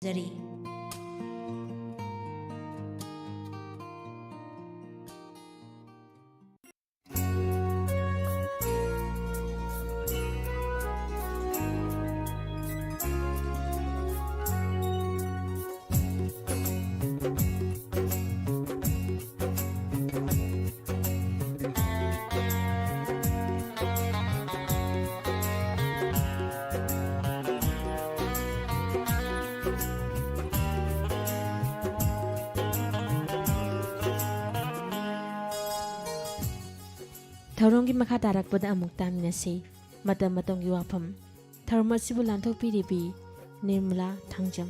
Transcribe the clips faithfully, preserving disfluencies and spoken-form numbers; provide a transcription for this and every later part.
ꯊꯝꯖꯔꯤ꯫ ꯊꯧꯔꯝꯒꯤ ꯃꯈꯥ ꯇꯥꯔꯛꯄꯗ ꯑꯃꯨꯛ ꯇꯥꯃꯤꯟꯅꯁꯤ꯫ ꯃꯇꯝ ꯃꯇꯝꯒꯤ ꯋꯥꯐꯝ꯫ ꯊꯧꯔꯝ ꯑꯁꯤꯕꯨ ꯂꯥꯟꯊꯣꯛꯄꯤꯔꯤꯕꯤ Nirmala Thangjam.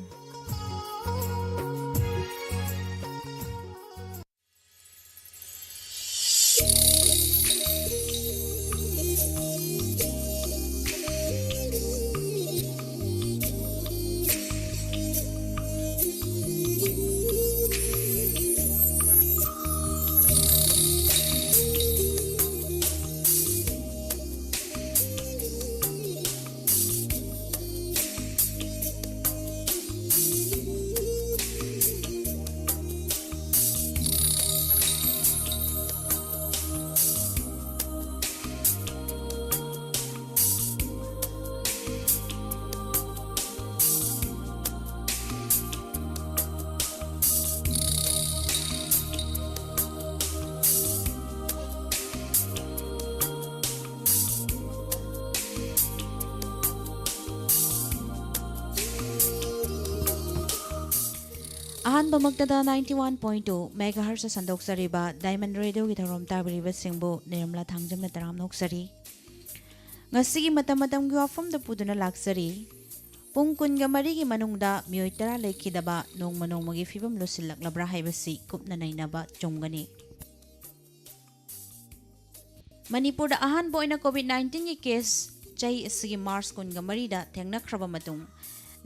ꯑꯍꯥꯟꯕꯃꯛꯇꯗ ninety one point two megahertz ꯁꯟꯗꯣꯛꯆꯔꯤꯕ Diamond Radioꯒꯤ ꯊꯧꯔꯝ ꯇꯥꯕꯤꯔꯤꯕꯁꯤꯡꯕꯨ ꯅꯤꯔꯃꯂꯥ ꯊꯥꯡꯖꯝꯅ ꯇꯔꯥꯝꯅ ꯑꯣꯛꯆꯔꯤ꯫ ꯉꯁꯤꯒꯤ ꯃꯇꯝ ꯃꯇꯝꯒꯤ ꯋꯥꯐꯝꯗ ꯄꯨꯗꯨꯅ ꯂꯥꯛꯆꯔꯤ꯫ ꯄꯨꯡ ꯀꯨꯟꯒ ꯃꯔꯤꯒꯤ ꯃꯅꯨꯡꯗ ꯃꯤꯑꯣꯏ ꯇꯔꯥ ꯂꯩꯈꯤꯗꯕ ꯅꯣꯡꯃ ꯅꯣꯡꯃꯒꯤ ꯐꯤꯕꯝ ꯂꯨꯁꯤꯜꯂꯛꯂꯕ꯭ꯔꯥ ꯍꯥꯏꯕꯁꯤ ꯀꯨꯞꯅ ꯅꯩꯅꯕ ꯆꯨꯝꯒꯅꯤ꯫ ꯃꯅꯤꯄꯨꯔꯗ ꯑꯍꯥꯟꯕ ꯑꯣꯏꯅ COVID nineteenꯒꯤ case ꯆꯍꯤ ꯑꯁꯤꯒꯤ March ꯀꯨꯟꯒ ꯃꯔꯤꯗ ꯊꯦꯡꯅꯈ꯭ꯔꯕ ꯃꯇꯨꯡ,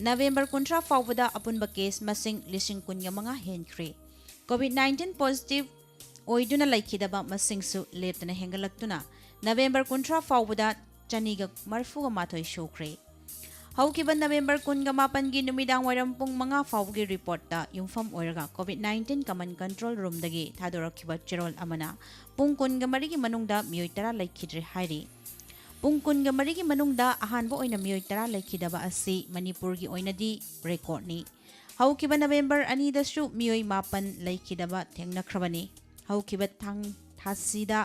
November ꯀꯨꯟꯊ꯭ꯔꯥ ꯐꯥꯎꯕꯗ ꯑꯄꯨꯟꯕ case ꯃꯁꯤꯡ ꯂꯤꯁꯤꯡ ꯀꯨꯟꯒ ꯃꯉꯥ ꯍꯦꯟꯈ꯭ꯔꯦ꯫ COVID nineteen positive ꯑꯣꯏꯗꯨꯅ ꯂꯩꯈꯤꯗꯕ ꯃꯁꯤꯡꯁꯨ ꯂꯦꯞꯇꯅ ꯍꯦꯟꯒꯠꯂꯛꯇꯨꯅ November ꯀꯨꯟꯊ꯭ꯔꯥ ꯐꯥꯎꯕꯗ ꯆꯅꯤꯒ ꯃꯔꯤꯐꯨꯒ ꯃꯥꯊꯣꯏ ꯁꯨꯈ꯭ꯔꯦ꯫ ꯍꯧꯈꯤꯕ ꯅꯕꯦꯝꯕꯔ ꯀꯨꯟꯒ ꯃꯥꯄꯟꯒꯤ ꯅꯨꯃꯤꯗꯥꯡ ꯋꯥꯏꯔꯝ ꯄꯨꯡ ꯃꯉꯥ ꯐꯥꯎꯕꯒꯤ ꯔꯤꯄꯣꯔꯠꯇ ꯌꯨꯝꯐꯝ ꯑꯣꯏꯔꯒ COVID nineteen common control roomꯗꯒꯤ ꯊꯥꯗꯣꯔꯛꯈꯤꯕ ꯆꯦꯔꯣꯜ ꯑꯃꯅ ꯄꯨꯡ ꯀꯨꯟꯒ ꯃꯔꯤꯒꯤ ꯃꯅꯨꯡꯗ ꯃꯤꯑꯣꯏ ꯇꯔꯥ ꯂꯩꯈꯤꯗ꯭ꯔꯦ ꯍꯥꯏꯔꯤ꯫ ꯄꯨꯡ ꯀꯨꯟꯒ ꯃꯔꯤꯒꯤ ꯃꯅꯨꯡꯗ ꯑꯍꯥꯟꯕ ꯑꯣꯏꯅ ꯃꯤꯑꯣꯏ ꯇꯔꯥ ꯂꯩꯈꯤꯗꯕ ꯑꯁꯤ ꯃꯅꯤꯄꯨꯔꯒꯤ ꯑꯣꯏꯅꯗꯤ ꯔꯦꯀꯣꯔꯗꯅꯤ꯫ ꯍꯧꯈꯤꯕ ꯅꯕꯦꯝꯕꯔ ꯑꯅꯤꯗꯁꯨ ꯃꯤꯑꯣꯏ ꯃꯥꯄꯟ ꯂꯩꯈꯤꯗꯕ ꯊꯦꯡꯅꯈ꯭ꯔꯕꯅꯤ꯫ ꯍꯧꯈꯤꯕ ꯊꯥꯡ-, ꯊꯥꯁꯤꯗ,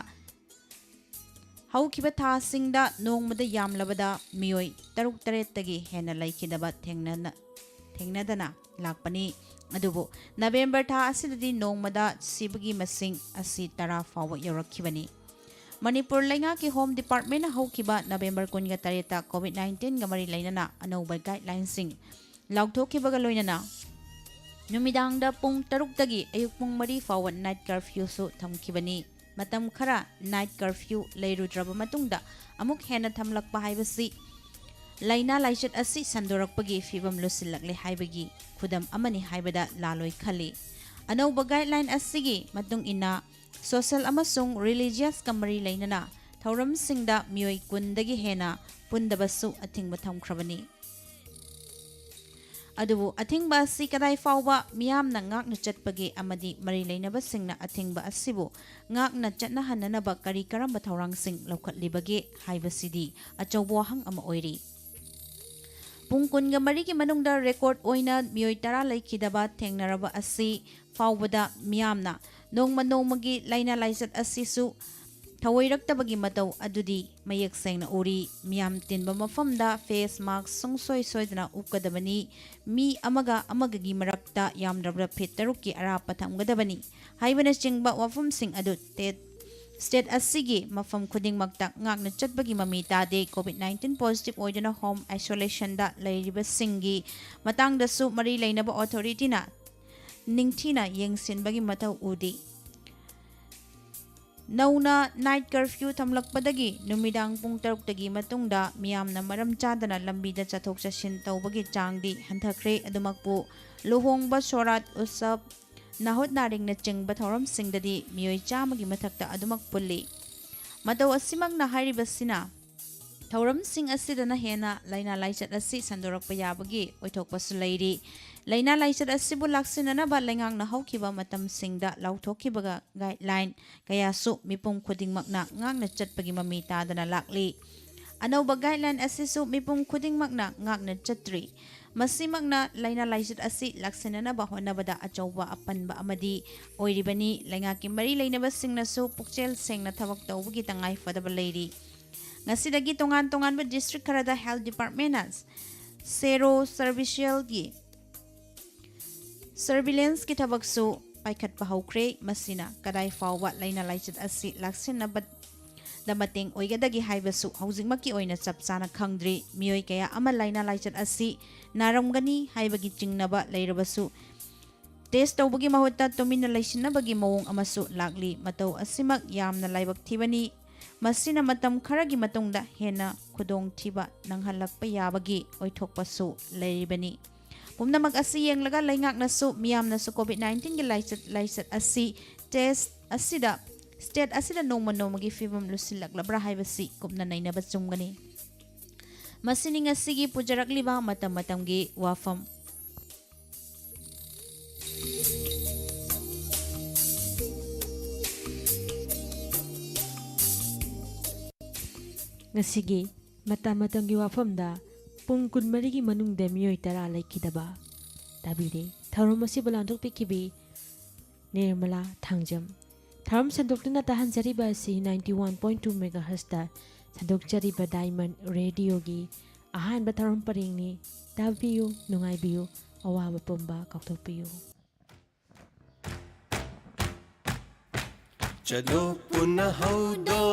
ꯍꯧꯈꯤꯕ ꯊꯥꯁꯤꯡꯗ ꯅꯣꯡꯃꯗ ꯌꯥꯝꯂꯕꯗ ꯃꯤꯑꯣꯏ ꯇꯔꯨꯛ ꯇꯔꯦꯠꯇꯒꯤ ꯍꯦꯟꯅ ꯂꯩꯈꯤꯗꯕ ꯊꯦꯡꯅꯅ-, ꯊꯦꯡꯅꯗꯅ ꯂꯥꯛꯄꯅꯤ꯫ ꯑꯗꯨꯕꯨ ꯅꯕꯦꯝꯕꯔ ꯊꯥ ꯑꯁꯤꯗꯗꯤ ꯅꯣꯡꯃꯗ ꯁꯤꯕꯒꯤ ꯃꯁꯤꯡ ꯑꯁꯤ ꯇꯔꯥ ꯐꯥꯎꯕ ꯌꯧꯔꯛꯈꯤꯕꯅꯤ꯫ ꯃꯅꯤꯄꯨꯔ ꯂꯩꯉꯥꯛꯀꯤ ꯍꯣꯝ ꯗꯤꯄꯥꯔꯠꯃꯦꯟꯅ ꯍꯧꯈꯤꯕ ꯅꯕꯦꯝꯕꯔ ꯀꯨꯟꯒ ꯇꯔꯦꯠꯇ COVID nineteenꯒ ꯃꯔꯤ ꯂꯩꯅꯅ ꯑꯅꯧꯕ ꯒꯥꯏꯗꯂꯥꯏꯟꯁꯤꯡ ꯂꯥꯎꯊꯣꯛꯈꯤꯕꯒ ꯂꯣꯏꯅꯅ ꯅꯨꯃꯤꯗꯥꯡꯗ ꯄꯨꯡ ꯇꯔꯨꯛꯇꯒꯤ ꯑꯌꯨꯛ ꯄꯨꯡ ꯃꯔꯤ ꯐꯥꯎꯕ ꯅꯥꯏꯠ ꯀꯔꯐ꯭ꯌꯨꯁꯨ ꯊꯝꯈꯤꯕꯅꯤ꯫ ꯃꯇꯝ ꯈꯔ ꯅꯥꯏꯠ ꯀꯔꯐ꯭ꯌꯨ ꯂꯩꯔꯨꯗ꯭ꯔꯕ ꯃꯇꯨꯡꯗ ꯑꯃꯨꯛ ꯍꯦꯟꯅ ꯊꯝꯂꯛꯄ ꯍꯥꯏꯕꯁꯤ ꯂꯥꯏꯅꯥ ꯂꯥꯏꯆꯠ ꯑꯁꯤ ꯁꯟꯗꯣꯔꯛꯄꯒꯤ ꯐꯤꯕꯝ ꯂꯨꯁꯤꯜꯂꯛꯂꯦ ꯍꯥꯏꯕꯒꯤ ꯈꯨꯗꯝ ꯑꯃꯅꯤ ꯍꯥꯏꯕꯗ ꯂꯥꯜꯂꯣꯏ ꯈꯜꯂꯤ꯫ ꯑꯅꯧꯕ ꯒꯥꯏꯗꯂꯥꯏꯟ ꯑꯁꯤꯒꯤ ꯃꯇꯨꯡ ꯏꯟꯅ ꯁꯣꯁꯦꯜ ꯑꯃꯁꯨꯡ ꯔꯤꯂꯤꯖꯤꯌꯁꯀ ꯃꯔꯤ ꯂꯩꯅꯅ ꯊꯧꯔꯝꯁꯤꯡꯗ ꯃꯤꯑꯣꯏ ꯀꯨꯟꯗꯒꯤ ꯍꯦꯟꯅ ꯄꯨꯟꯗꯕꯁꯨ ꯑꯊꯤꯡꯕ ꯊꯝꯈ꯭ꯔꯕꯅꯤ꯫ ꯑꯗꯨꯕꯨ ꯑꯊꯤꯡꯕ ꯑꯁꯤ ꯀꯗꯥꯏ ꯐꯥꯎꯕ ꯃꯤꯌꯥꯝꯅ ꯉꯥꯛꯅ ꯆꯠꯄꯒꯦ ꯑꯃꯗꯤ ꯃꯔꯤ ꯂꯩꯅꯕꯁꯤꯡꯅ ꯑꯊꯤꯡꯕ ꯑꯁꯤꯕꯨ ꯉꯥꯛꯅ ꯆꯠꯅꯍꯟꯅꯅꯕ ꯀꯔꯤ ꯀꯔꯝꯕ ꯊꯧꯔꯥꯡꯁꯤꯡ ꯂꯧꯈꯠꯂꯤꯕꯒꯦ ꯍꯥꯏꯕꯁꯤꯗꯤ ꯑꯆꯧꯕ ꯋꯥꯍꯪ ꯑꯃ ꯑꯣꯏꯔꯤ꯫ ꯄꯨꯡ ꯀꯨꯟꯒ ꯃꯔꯤꯒꯤ ꯃꯅꯨꯡꯗ ꯔꯦꯀꯣꯔꯗ ꯑꯣꯏꯅ ꯃꯤꯑꯣꯏ ꯇꯔꯥ ꯂꯩꯈꯤꯗꯕ ꯊꯦꯡꯅꯔꯕ ꯑꯁꯤ ꯐꯥꯎꯕꯗ ꯃꯤꯌꯥꯝꯅ ꯅꯣꯡꯃ ꯅꯣꯡꯃꯒꯤ ꯂꯥꯏꯅꯥ ꯂꯥꯏꯆꯠ ꯑꯁꯤꯁꯨ ꯊꯧꯑꯣꯏꯔꯛꯇꯕꯒꯤ ꯃꯇꯧ ꯑꯗꯨꯗꯤ ꯃꯌꯦꯛ ꯁꯦꯡꯅ ꯎꯔꯤ꯫ ꯃꯤꯌꯥꯝ ꯇꯤꯟꯕ ꯃꯐꯝꯗ ꯐꯦꯁ ꯃꯥꯁꯛ ꯁꯨꯡꯁꯣꯏ ꯁꯣꯏꯗꯅ ꯎꯞꯀꯗꯕꯅꯤ꯫ ꯃꯤ ꯑꯃꯒ ꯑꯃꯒꯒꯤ ꯃꯔꯛꯇ ꯌꯥꯝꯗ꯭ꯔꯕꯗ ꯐꯤꯠ ꯇꯔꯨꯛꯀꯤ ꯑꯔꯥꯞꯄ ꯊꯝꯒꯗꯕꯅꯤ ꯍꯥꯏꯕꯅꯆꯤꯡꯕ ꯋꯥꯐꯝꯁꯤꯡ ꯑꯗꯨ ꯇꯦꯠ-, ꯁ꯭ꯇꯦꯠ ꯑꯁꯤꯒꯤ ꯃꯐꯝ ꯈꯨꯗꯤꯡꯃꯛꯇ ꯉꯥꯛꯅ ꯆꯠꯄꯒꯤ ꯃꯃꯤ ꯇꯥꯗꯦ꯫ COVID nineteen positive ꯑꯣꯏꯗꯨꯅ ꯍꯣꯝ ꯑꯥꯏꯁꯣꯂꯦꯁꯟꯗ ꯂꯩꯔꯤꯕꯁꯤꯡꯒꯤ ꯃꯇꯥꯡꯗꯁꯨ ꯃꯔꯤ ꯂꯩꯅꯕ ꯑꯣꯊꯣꯔꯤꯇꯤꯅ ꯅꯤꯡꯊꯤꯅ ꯌꯦꯡꯁꯤꯟꯕꯒꯤ ꯃꯊꯧ ꯎꯗꯦ꯫ ꯅꯧꯅ ꯅꯥꯏꯠ ꯀꯔꯐ꯭ꯌꯨ ꯊꯝꯂꯛꯄꯗꯒꯤ ꯅꯨꯃꯤꯗꯥꯡ ꯄꯨꯡ ꯇꯔꯨꯛꯇꯒꯤ ꯃꯇꯨꯡꯗ ꯃꯤꯌꯥꯝꯅ ꯃꯔꯝ ꯆꯥꯗꯅ ꯂꯝꯕꯤꯗ ꯆꯠꯊꯣꯛ ꯆꯠꯁꯤꯟ ꯇꯧꯕꯒꯤ ꯆꯥꯡꯗꯤ ꯍꯟꯊꯈ꯭ꯔꯦ꯫ ꯑꯗꯨꯃꯛꯄꯨ ꯂꯨꯍꯣꯡꯕ, ꯁꯣꯔꯥꯠ ꯎꯠꯁꯕ, ꯅꯥꯍꯨꯠ ꯅꯥꯔꯤꯡꯅꯆꯤꯡꯕ ꯊꯧꯔꯝꯁꯤꯡꯗꯗꯤ ꯃꯤꯑꯣꯏ ꯆꯥꯝꯃꯒꯤ ꯃꯊꯛꯇ ꯑꯗꯨꯃꯛ ꯄꯨꯜꯂꯤ꯫ ꯃꯇꯧ ꯑꯁꯤꯃꯛꯅ ꯍꯥꯏꯔꯤꯕꯁꯤꯅ ꯊꯧꯔꯝꯁꯤꯡ ꯑꯁꯤꯗꯅ ꯍꯦꯟꯅ ꯂꯥꯏꯅꯥ ꯂꯥꯏꯆꯠ ꯑꯁꯤ ꯁꯟꯗꯣꯔꯛꯄ ꯌꯥꯕꯒꯤ ꯑꯣꯏꯊꯣꯛꯄꯁꯨ ꯂꯩꯔꯤ꯫ ꯂꯥꯏꯅꯥ ꯂꯥꯏꯆꯠ ꯑꯁꯤꯕꯨ ꯂꯥꯛꯁꯤꯟꯅꯅꯕ ꯂꯩꯉꯥꯛꯅ ꯍꯧꯈꯤꯕ ꯃꯇꯝꯁꯤꯡꯗ ꯂꯥꯎꯊꯣꯛꯈꯤꯕꯒ ꯒꯥꯏꯗꯂꯥꯏꯟ ꯀꯌꯥꯁꯨ ꯃꯤꯄꯨꯝ ꯈꯨꯗꯤꯡꯃꯛꯅ ꯉꯥꯛꯅ ꯆꯠꯄꯒꯤ ꯃꯃꯤ ꯇꯥꯗꯅ ꯂꯥꯛꯂꯤ꯫ ꯑꯅꯧꯕ ꯒꯥꯏꯗꯂꯥꯏꯟ ꯑꯁꯤꯁꯨ ꯃꯤꯄꯨꯝ ꯈꯨꯗꯤꯡꯃꯛꯅ ꯉꯥꯛꯅ ꯆꯠꯇ꯭ꯔꯤ꯫ ꯃꯁꯤꯃꯛꯅ ꯂꯥꯏꯅꯥ ꯂꯥꯏꯆꯠ ꯑꯁꯤ ꯂꯥꯛꯁꯤꯟꯅꯅꯕ ꯍꯣꯠꯅꯕꯗ ꯑꯆꯧꯕ ꯑꯄꯟꯕ ꯑꯃꯗꯤ ꯑꯣꯏꯔꯤꯕꯅꯤ꯫ ꯂꯩꯉꯥꯛꯀꯤ ꯃꯔꯤ ꯂꯩꯅꯕꯁꯤꯡꯅꯁꯨ ꯄꯨꯛꯆꯦꯜ ꯁꯦꯡꯅ ꯊꯕꯛ ꯇꯧꯕꯒꯤ ꯇꯉꯥꯏ ꯐꯗꯕ ꯂꯩꯔꯤ꯫ ꯉꯁꯤꯗꯒꯤ ꯇꯣꯉꯥꯟ ꯇꯣꯉꯥꯟꯕ ꯗꯤꯁꯇ꯭ꯔꯤꯛ ꯈꯔꯗ ꯍꯦꯜꯊ ꯗꯤꯄꯥꯔꯠꯃꯦꯟꯅ ꯁꯦꯔꯣ ꯁꯔꯚꯤꯁꯤꯌꯦꯜꯒꯤ ꯁꯔꯚꯤꯂꯦꯟꯁꯀꯤ ꯊꯕꯛꯁꯨ ꯄꯥꯏꯈꯠꯄ ꯍꯧꯈ꯭ꯔꯦ꯫ ꯃꯁꯤꯅ ꯀꯗꯥꯏ ꯐꯥꯎꯕ ꯂꯥꯏꯅꯥ ꯂꯥꯏꯆꯠ ꯑꯁꯤ ꯂꯥꯛꯁꯤꯟꯅꯕꯗ ꯃꯇꯦꯡ ꯑꯣꯏꯒꯗꯒꯦ ꯍꯥꯏꯕꯁꯨ ꯍꯧꯖꯤꯛꯃꯛꯀꯤ ꯑꯣꯏꯅ ꯆꯞ ꯆꯥꯅ ꯈꯪꯗ꯭ꯔꯤ꯫ ꯃꯤꯑꯣꯏ ꯀꯌꯥ ꯑꯃ ꯂꯥꯏꯅꯥ ꯂꯥꯏꯆꯠ ꯑꯁꯤ ꯅꯥꯔꯝꯒꯅꯤ ꯍꯥꯏꯕꯒꯤ ꯆꯤꯡꯅꯕ ꯂꯩꯔꯕꯁꯨ, ꯇꯦꯁ ꯇꯧꯕꯒꯤ ꯃꯍꯨꯠꯇ ꯇꯨꯃꯤꯟꯅ ꯂꯩꯁꯤꯟꯅꯕꯒꯤ ꯃꯑꯣꯡ ꯑꯃꯁꯨ ꯂꯥꯛꯂꯤ꯫ ꯃꯇꯧ ꯑꯁꯤꯃꯛ ꯌꯥꯝꯅ ꯂꯥꯏꯕꯛ ꯊꯤꯕꯅꯤ꯫ ꯃꯁꯤꯅ ꯃꯇꯝ ꯈꯔꯒꯤ ꯃꯇꯨꯡꯗ ꯍꯦꯟꯅ ꯈꯨꯗꯣꯡꯊꯤꯕ ꯅꯪꯍꯜꯂꯛꯄ ꯌꯥꯕꯒꯤ ꯑꯣꯏꯊꯣꯛꯄꯁꯨ ꯂꯩꯔꯤꯕꯅꯤ꯫ ꯄꯨꯝꯅꯃꯛ ꯑꯁꯤ ꯌꯦꯡꯂꯒ ꯂꯩꯉꯥꯛꯅꯁꯨ ꯃꯤꯌꯥꯝꯅꯁꯨ ꯀꯣꯚꯤꯗ ꯅꯥꯏꯟꯇꯤꯟꯒꯤ ꯂꯥꯏꯆꯠ, ꯂꯥꯏꯆꯠ ꯑꯁꯤ ꯇꯦꯁ ꯑꯁꯤꯗ, ꯁ꯭ꯇꯦꯠ ꯑꯁꯤꯗ ꯅꯣꯡꯃ ꯅꯣꯡꯃꯒꯤ ꯐꯤꯕꯝ ꯂꯨꯁꯤꯜꯂꯛꯂꯕ꯭ꯔꯥ ꯍꯥꯏꯕꯁꯤ ꯀꯨꯞꯅ ꯅꯩꯅꯕ ꯆꯨꯝꯒꯅꯤ꯫ ꯃꯁꯤꯅꯤ ꯉꯁꯤꯒꯤ ꯄꯨꯖꯔꯛꯂꯤꯕ ꯃꯇꯝ ꯃꯇꯝꯒꯤ ꯋꯥꯐꯝ꯫ ꯉꯁꯤꯒꯤ ꯃꯇꯝ ꯃꯇꯝꯒꯤ ꯋꯥꯐꯝꯗ ꯄꯨꯡ ꯀꯨꯟꯃꯔꯤꯒꯤ ꯃꯅꯨꯡꯗ ꯃꯤꯑꯣꯏ ꯇꯔꯥ ꯂꯩꯈꯤꯗꯕ ꯇꯥꯕꯤꯔꯦ꯫ ꯊꯧꯔꯝ ꯑꯁꯤꯕꯨ ꯂꯥꯟꯊꯣꯛꯄꯤꯈꯤꯕꯤ ꯅꯤꯔꯃꯂꯥ ꯊꯥꯡꯖꯝ꯫ ꯊꯧꯔꯝ ꯁꯟꯗꯣꯛꯇꯨꯅ ꯇꯥꯍꯟꯖꯔꯤꯕ ꯑꯁꯤ ninety one point two megahertzꯇ ꯁꯟꯗꯣꯛꯆꯔꯤꯕ ꯗꯥꯏꯃꯟ ꯔꯦꯗꯤꯑꯣꯒꯤ ꯑꯍꯥꯟꯕ ꯊꯧꯔꯝ ꯄꯔꯦꯡꯅꯤ꯫ ꯇꯥꯕꯤꯌꯨ, ꯅꯨꯡꯉꯥꯏꯕꯤꯌꯨ, ꯑꯋꯥꯕ ꯄꯨꯝꯕ ꯀꯥꯎꯊꯣꯛꯄꯤꯌꯨ꯫ ꯆꯠꯂꯣ ꯄꯨꯟꯅ ꯍꯧꯗꯣꯛ